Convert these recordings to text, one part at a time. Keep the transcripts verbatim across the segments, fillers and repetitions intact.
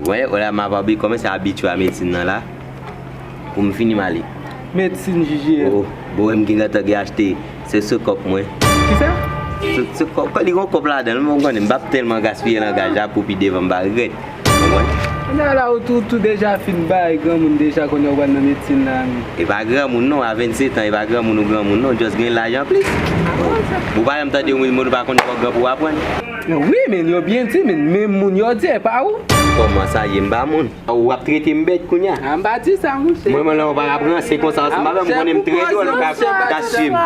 Wè, wè la, m ap abi-, kòmanse abitye a medsin nan la. Pou m fini m ale. Medsin J J L. Oh, bon, m gen gentan gen achte se, se kòk mwen. Kisa? Se, se kòk, li gon kòk ladan l, mwen konnen, m p ap tèlman gaspiye langaj la pou pi devan m pa regrèt. Konprann? Kounye a la, ou tou, tou deja fin bay granmoun deja, kounye a w pral nan medsin la, men. E pa granmoun non, a vennsetan, e pa granmoun ou granmoun non, just gen laj anplis. Ou pa janm tande yon moun ou pa konn kòk gran pou w aprann. Wi, men yo byen di, men menm moun yo di, e pa ou. Kòman sa ye, m pa moun? Ou ap trete m bèt kounye a? A, m pa di sa, monchè. Mwen, mwen, lè w pa ap ranse konsa ansanm avè m, ou konnen m trè dwòl, ou ka, ou ka swiv m.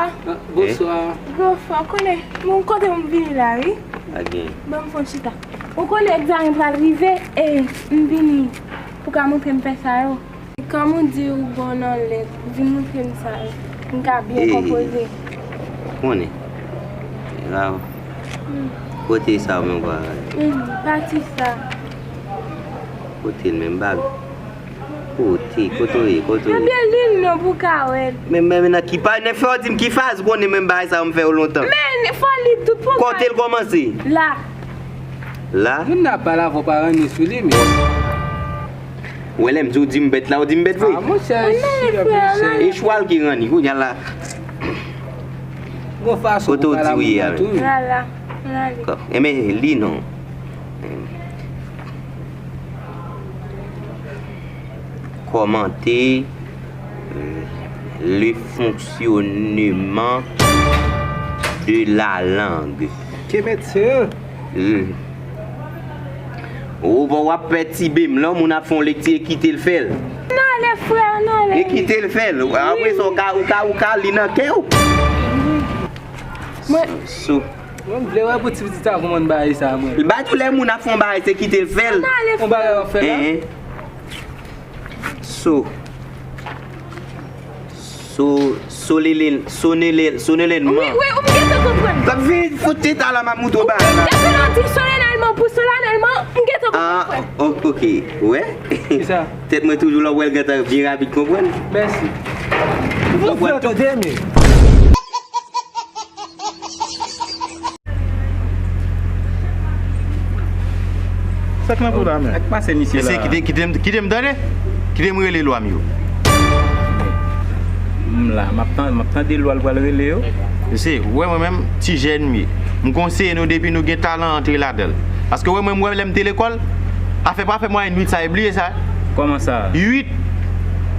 Bonswa. Gwo frè, w konnen, m kote m vini la, wi. Ok. Ban m fon chita. Ou konnen egzamen pral rive, e m vini pou ka montre m fè sa yo. Kòm ou di ou bon nan lèt, vin montre m sa yo. M ka byen konpoze. Konnen. Grav. Kote sa menm kwa? Pati sa. Kote l menm bag? Kote, kote w ye, kote w ye? Ebyen, li l non pou ka wè l. Men, men, men nan ki pa, nan fè w di m ki faz, ou konnen menm bagay sa yo m fè yo lontan. Men, fò li tout pou. Kote l kòmanse? La. La? Moun nan ap pale avè w pa ranni sou li, men. Ou wè lè m di w di m bèt la, ou di m bèt vre. Ah, monchè, si, monchè. E chwal ki ranni, kounye a la. Gon fason pou pale a moun nan tou. Kote w di w ye a menm? La, la, la, li. Kò, enben, li non. Kòmante, euh, le fonctionnement de la langue. Ke medsen an? Ou pa w ap pètibe m, lè yon moun ap fè yon lekti e kite l fè l. Ann ale, frè, ann ale. E kite l fè l. Apre sa, ou ka, ou ka, ou ka li nan kè w. Mwen. Sou. Mwen vle wè pou ti pitit sa konprann bagay sa, mwen. Ba tou lè moun ap fè yon bagay, se kite l fè l. Ann ale, frè. Yon bagay w ap fè la. So, so, solele, sonele, sonelènman. Wi, wi, ou m gentan konprann. L ap vin fout teta la, m ap moutre w bagay la. Depi lè w di solenèlman pou solanèlman, m gentan konprann, frè. Ah, o-, ok. Wè? Kisa? Tèt mwen toujou la, w wè l gentan byen rapid konprann. Mèsi. Ou konprann tout. Sa k nan kou la, men? Sa k pase misye la? Mesye, kite, kite m, kite m tande. Kite m rele lwa m yo. M la, m ap tan-, m ap tande lwa l pral rele yo. Mesye, ou wè mwen menm, ti jèn m ye. M konseye nou depi nou gen talan antre ladan l. Paske ou wè mwen, m wè lè m te lekòl, afè pa fè mwayèn uit sa, e bliye sa. Kòman sa? Uit.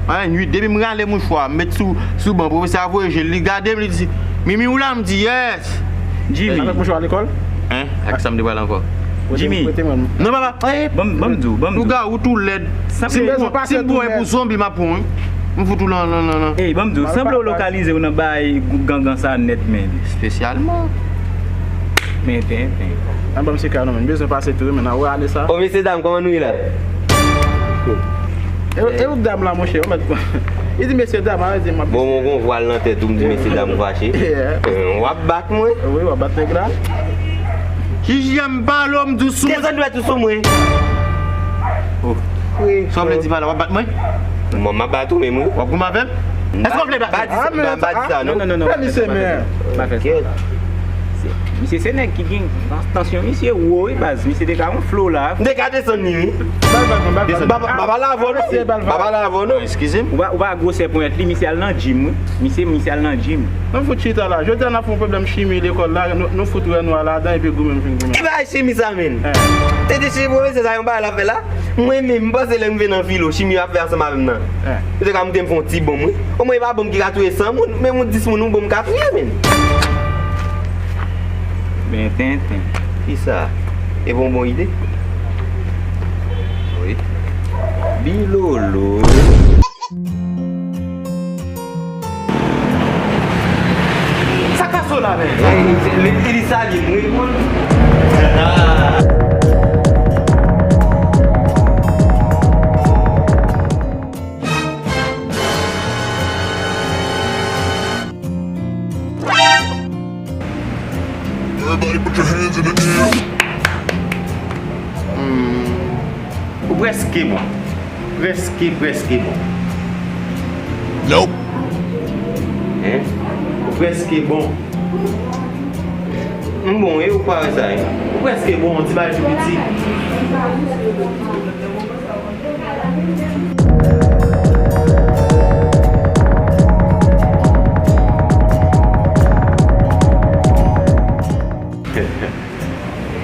Mwayèn uit. Depi m rale mouchwa, m met sou, sou ban, pwofesè a voye je l, li gade m, li di, "Mimi, ou la?" M di, "Yes." Jimmy. Avèk mouchwa lekòl? Hein? Ak sa m te pral ankò? Jimmy. Prete mwen. Non, papa. Ban m, ban m di w, ban m di w. Lougawou tou lèd. Si m bon, si m bon e pou zonbi m ap pran, wi. M fout ou lan, lan, lan, lan. Ey, ban m di w, sanble w lokalize w nan bay gangan sa nèt, men. Espesyalman. Men, ten, ten. An ban m se ka non, men. M bezwen pase tou, men, nan wè ane sa. O, mesye dam, kòman nou ye la? E, e ou dam la, monchè, ou mèt. Li di mesye dam, a, li di m ap. Bon, mwen gon vwal nan tèt ou, m di mesye dam ou fache. Yeah. Euh, w ap bat mwen? Wi, w ap bat nèg la. Ki jan m pale w, m di w sou mwen. Desann dwèt ou sou mwen. Oh. Wi. Sa w vle di pa la, w ap bat mwen? Mwen, m ap bat ou menm, wi. W ap goumen avè m? Èske w vle bat? Pa di sa, pa di sa, non. Non, non, non, non. Pa di se men. Pa fè sa. Misye se nèg ki gen tansyon, misye wo, wi, baz. Misye te ka yon flow la. M te ka desann li, wi. Bal, bal, bal, bal. Desann. M pa, m pa pale avè w, non. M pa pale avè w, non. Eskize m. Ou pa, ou pa gwosè ponyèt li, misye al nan gym, wi. Misye, misye al nan gym. Nou fout chita la. Jodi a n ap fè yon pwoblèm chimi lekòl la, nou, nou fout wè nou al ladan epi goumen m fin goumen. E bagay chimi sa, menm. Eh. Te di chimi pwofesè sa yon bagay l ap fè la. Mwen menm, m panse lè m rive nan filo, chimi yo ap fè ansanm avè m nan. Eh. Yo te ka moute m fè yon ti bonm, wi. Omwen e pa bonm ki ka touye san moun, men moun dis moun, yon bonm ka touye, menm. Ben tenten. Kisa? E pa yon bon ide? Wi. Bilolo. Sa k pase w la menm? Li, li, li salye m, wi. Everybody put your hands in the air. Hmm. Ou prèske bon. Prèske, prèske bon. Nope. Hein? Ou prèske bon. M bon, e ou pa wè sa, hein? Ou prèske bon, yon ti bagay tou piti.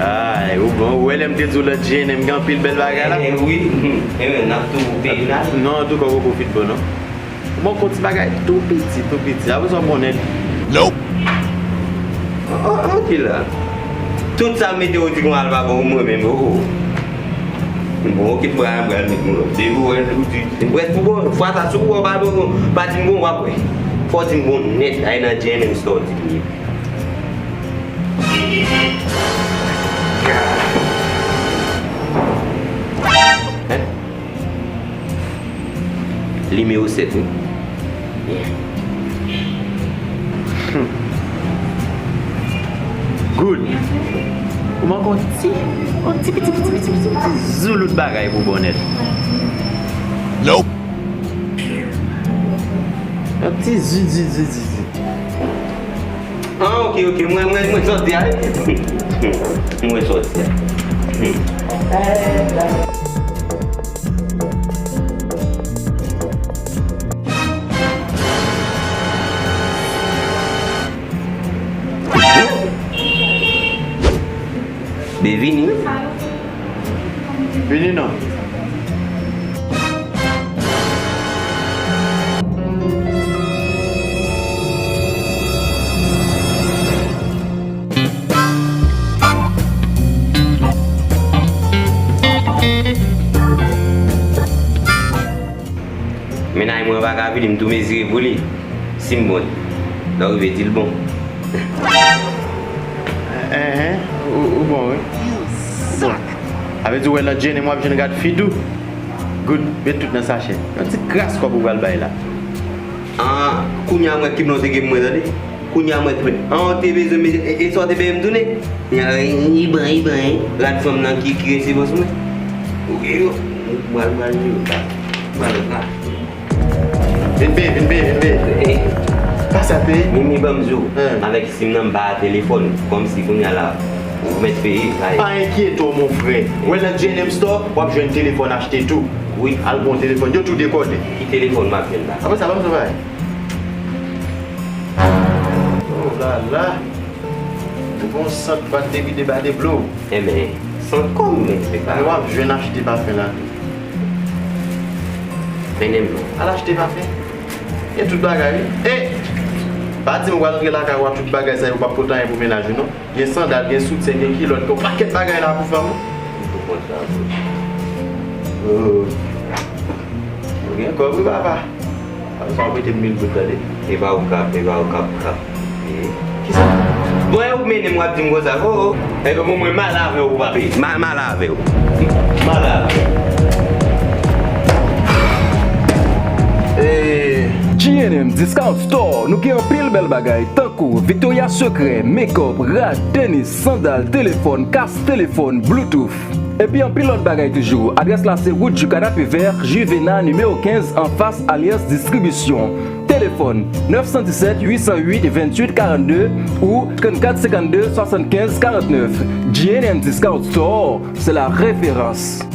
Ay, ou bon, ou wè lè m te di w lòt G N M gen anpil bèl bagay la? Eh, wi. Enben, n ap tou peyi n ale. Non, antouka, ou poko fin bon, non. Ou poko ti bagay tou piti, tou piti. Apre sa, w bon nèt. Nope. Oh, oh, oh, ki la? Tout sa m mete w di konn al pa bon pou mwen menm, oh, oh. Bon, oke, pral, pral met mwen lòt. Depi w wè, ou di, m prèt pou bon. Fwa sa, si w wè w pa bon, pa di m bon, w ap wè. Fò w di m bon nèt, ay nan G N M Store, di m ye. Hein? Nimewo sèt, wi. Yeah. Hmm. Good. Ou manke yon ti, yon ti piti, piti, piti, piti, piti zoulout bagay pou bon nèt. Nope. Yon ti zi, zi, zi, zi, zi. Ah, oke, oke. Mwen, mwen, mwen sòti a, wi. Mwen sòti a. Byen vini. Vini non. Mennaj mwen pa ka vini, m tou mezire pou li. Si m bon, lè w rive, di l bon. Enhen, ou, ou bon, wi. Bon. Sa vle di w wè nan G N M w ap jwenn rad fi tou? Good, met tout nan sachè. Yon ti kras kòb ou pral bay la. Ah, kounye a mwen ki mwen te gen mwen tande. Kounye a mwen te mwen. Ah, ou te bezwen mete, e, e sa w te benyen m tounen? Ya, e, e, bon, e, bon, e. Rad fanm nan ki, ki resevwa sou mwen. Ou, e, yo, mwen, mwen, mwen, mwen, mwen, mwen. Vin byen, vin byen, vin byen. Eh. Pase al peye. Mimi, ban m di w, hmm, avèk sim nan m pa a telefòn, kòmsi kounye a la, ou mèt peye, pa. Pa enkyete w, mon frè. Ou wè nan G N M Store, w ap jwenn telefòn achte tou. Wi. Al bon telefòn, yo tou dekòde. Ki telefòn m ap jwenn la? Apre sa, ban m travay. Oh la la. Ou gon sant bat depi de ba de blo. Enben, sant kòm, men se pa. Lè w ap jwenn achte pafen la tou. Mennen m non. Al achte pafen. Gen tout bagay, wi. E! Pa di m ou pral antre lakay ou a tout bagay sa yo, ou p ap pote anyen pou mennaj ou non. Gen sandal, gen soutyen, gen kilòt, gen yon pakèt bagay la pou fanm. Ou konn sa vre. Oh. Ou gen kòb wi papa. Apre sa w prete m mil goud tande. E pa ou k ap, e pa ou k ap, k ap. E. Kisa? Bon, e ou k mennen m w ap di m konsa. Oh, oh. Enben bon, mwen m ale avè w pou pa peye. M a, m ale avè w. M ale avè w. E. G N M Discount Store, nou gen anpil bèl bagay, tankou Victoria's Secret, makeup, rad, tenis, sandal, telefòn, kas telefòn, Bluetooth. Epi anpil lòt bagay toujou. Adrès la se wout Ju Kanapevè, Juvena, nimewo kenz, anfas Alliance Distribution. Telefòn, nèf san disèt, uit san uit, venntuit karannde ou trannkat senkannde, swasannkenz karannèf. G N M Discount Store, c'est la référence.